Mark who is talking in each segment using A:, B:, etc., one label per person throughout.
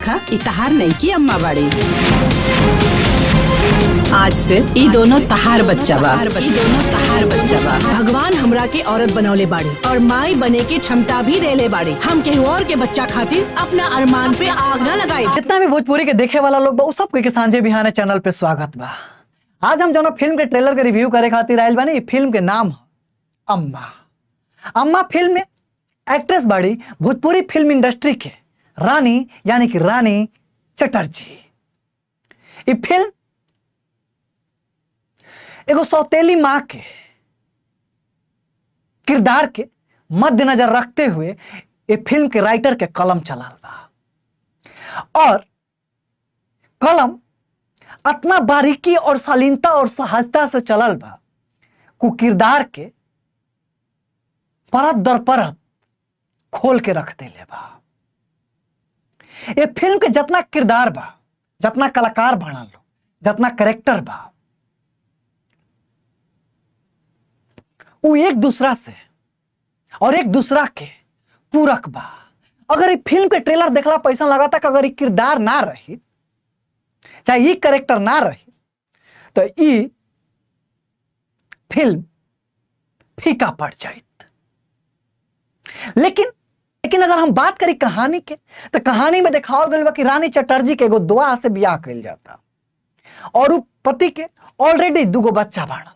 A: देखा, ई तहार नईकी अम्मा बाड़ी। आज से ई दोनों तहार बच्चा बा। ई दोनों तहार बच्चा बा।
B: भगवान हमरा के औरत बनौले बाड़े और माई बने के क्षमता भी देले बाड़े। हम केहू और के बच्चा खातिर अपना अरमान पे आग न लगाए।
C: जितना भी भोजपुरी के देखे वाला लोग बा, उ सब के सांझे बिहाने चैनल पे स्वागत बा। आज हम जो फिल्म के ट्रेलर के रिव्यू करे खातिर आयल बानी, इ फिल्म के नाम ह अम्मा। अम्मा फिल्म में एक्ट्रेस बाड़ी भोजपुरी फिल्म इंडस्ट्री के रानी, यानी कि रानी चटर्जी। इ फिल्म एगो सौतेली माँ के किरदार के मद्देनजर रखते हुए ये फिल्म के राइटर के कलम चलाल बा और कलम अतना बारीकी और शालीनता और सहजता से चलल बा कु किरदार के परत दर परत खोल के रख देले बा। ये फिल्म के जितना किरदार बा, जितना कलाकार बनल लोग, जितना कैरेक्टर बा, वो एक दूसरा से और एक दूसरा के पूरक बा। अगर ये फिल्म के ट्रेलर देखला पैसा लगा कि अगर ये किरदार ना रही, चाहे ये कैरेक्टर ना रही, तो ये फिल्म फीका पड़ जाइत। लेकिन लेकिन अगर हम बात करी कहानी के, तो कहानी में दिखावल गइल बा कि रानी चटर्जी के एगो दुआ से बियाह कइल जाता और उ पति के ऑलरेडी दुगो बच्चा बाड़न।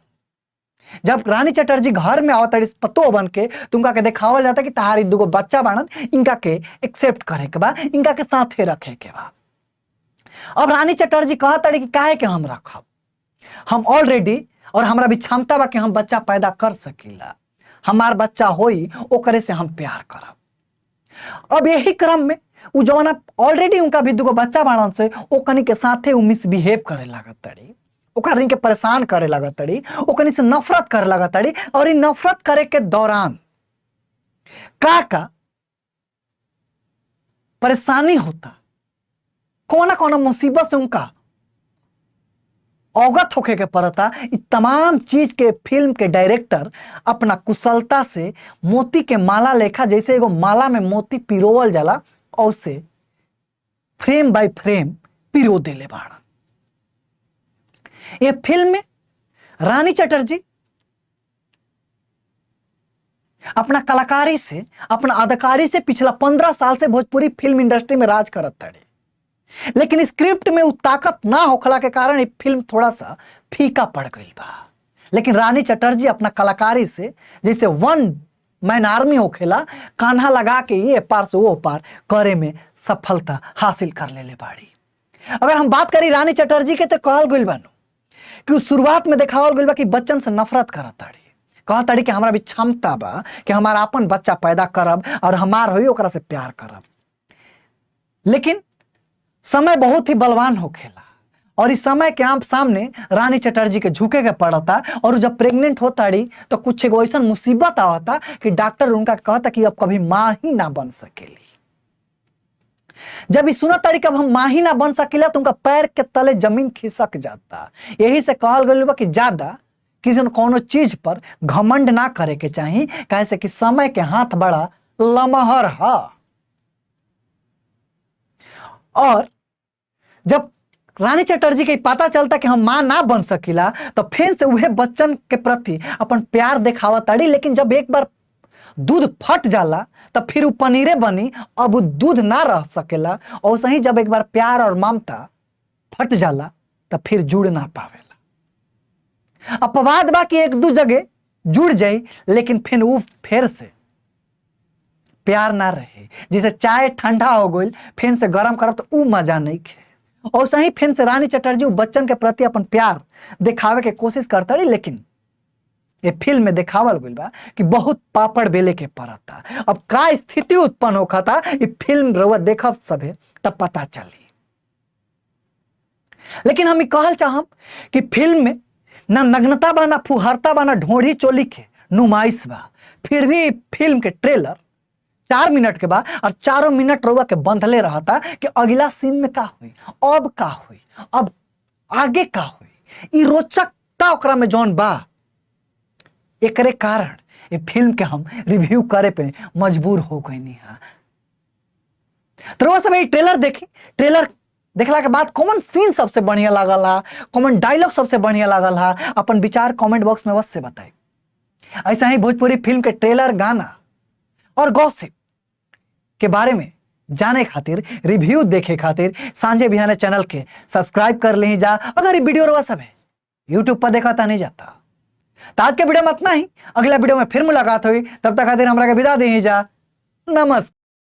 C: जब रानी चटर्जी घर में आवत तारी पतो बन के, तो उनका के दिखावल जाता कि तहारी दुगो बच्चा बाड़न, इनका के एक्सेप्ट करे के बा, इनका के साथे रखे के बा। अब रानी चटर्जी कहत तारी कि काहे के हम रखब, हम ऑलरेडी और हमरा भी क्षमता बा कि हम बच्चा पैदा कर सकीला, हमार बच्चा होई ओकरे से हम प्यार करब। अब यही क्रम में उ जौना ऑलरेडी उनका भी दुगो बच्चा बाड़न से ओकनी के साथे उ मिसबिहेव करे लागत तारी, ओकनी के परेशान करे लागत तारी, ओकनी से नफरत करे लागत तारी। और इ नफरत करे के दौरान का का परेशानी होता, कौना कौना मुसीबत से उनका अवगत होखे के पड़ता, इ तमाम चीज के फिल्म के डायरेक्टर अपना कुशलता से मोती के माला लेखा, जैसे एगो माला में मोती पिरोवल जाला, और से फ्रेम बाय फ्रेम पिरो देले बाड़न। ये फिल्म में रानी चटर्जी अपना कलाकारी से, अपना अदाकारी से पिछला 15 साल से भोजपुरी फिल्म इंडस्ट्री में राज करत ताड़ी, लेकिन स्क्रिप्ट में उ ताकत ना होखला के कारण ये फिल्म थोड़ा सा फीका पड़ गई बा। लेकिन रानी चटर्जी अपना कलाकारी से जैसे वन मैन आर्मी होखेला, कान्हा लगा के ये पार से वो पार करे में सफलता हासिल कर लेले बाड़ी। अगर हम बात करी रानी चटर्जी के, तो कहल गइल बानू कि उ शुरुआत में देखावल गइल बा कि बच्चन से नफरत करत ताड़ी, कहत ताड़ी कि हमरा भी क्षमता बा कि हमारा अपन बच्चा पैदा करब और हमार होई ओकरा से प्यार करब। लेकिन समय बहुत ही बलवान होखेला और इस समय के आम सामने रानी चटर्जी के झुके के पड़ता और जब प्रेग्नेंट होताड़ी तो कुछ एगो ऐसा मुसीबत आवता कि डॉक्टर उनका कहता कि अब कभी माँ ही ना बन सकेली। जब ये सुनत ताड़ी कि अब हम माँ ही ना बन सकेला, तो उनका पैर के तले जमीन खिसक जाता। यही से कहल गइल बा कि ज्यादा किसी न कोनो चीज पर घमंड ना करे के चाही, काहे से कि समय के हाथ बड़ा लमहर ह। और जब रानी चटर्जी के पता चलता कि हम माँ ना बन सकीला, तो फिर से उहे बच्चन के प्रति अपन प्यार दिखावत ताड़ी। लेकिन जब एक बार दूध फट जाला तो फिर उ पनीरे बनी, अब उ दूध ना रह सकेला। और सही जब एक बार प्यार और ममता फट जाला तो फिर जुड़ ना पावेला। अपवाद बा कि एक दो जगह जुड़ जाई, लेकिन फिर उ फिर से प्यार ना रहे। जैसे चाय ठंडा हो गई, फिर से गरम करब तो उ मजा नहीं खे। और सही फिर से रानी चटर्जी बच्चन के प्रति अपन प्यार दिखावे के कोशिश करता रही, लेकिन ये फिल्म में दिखावल गइल बा कि बहुत पापड़ बेले के पड़ता। अब का स्थिति उत्पन्न होखता, ये फिल्म रउआ देखब सभे तब पता चली। लेकिन हम कहल चाहम कि फिल्म में ना नग्नता बा, ना फुहरता बा, ना ढोढ़ी चोली के नुमाइश बा, फिर भी फिल्म के ट्रेलर 4 मिनट के बाद और 4 मिनट रउआ के बंधले रहता कि अगला सीन में का हुई, अब का हुई, अब आगे का हुई। इ रोचकता ओकरा में जौन बा, एकरे कारण ये फिल्म के हम रिव्यू करे पे मजबूर हो गईनी। हा, तो रउआ सब ट्रेलर देखी, ट्रेलर देखला के बाद कौन सीन सबसे बढ़िया लागल हा, कौन डायलॉग सबसे बढ़िया लागल हा, अपन विचार कमेंट बॉक्स में अवश्य बताई। ऐसा ही भोजपुरी फिल्म के ट्रेलर, गाना और गॉसिप के बारे में जाने खातिर, रिव्यू देखे खातिर सांझे बिहाने चैनल के सब्सक्राइब कर ली जा। अगर ये वीडियो रउआ सब है यूट्यूब पर देखा नहीं जाता। तो आज के वीडियो में इतना ही, अगला वीडियो में फिर मुलाकात हुई, तब तक खातिर हमरा के विदा दी जा। नमस्कार।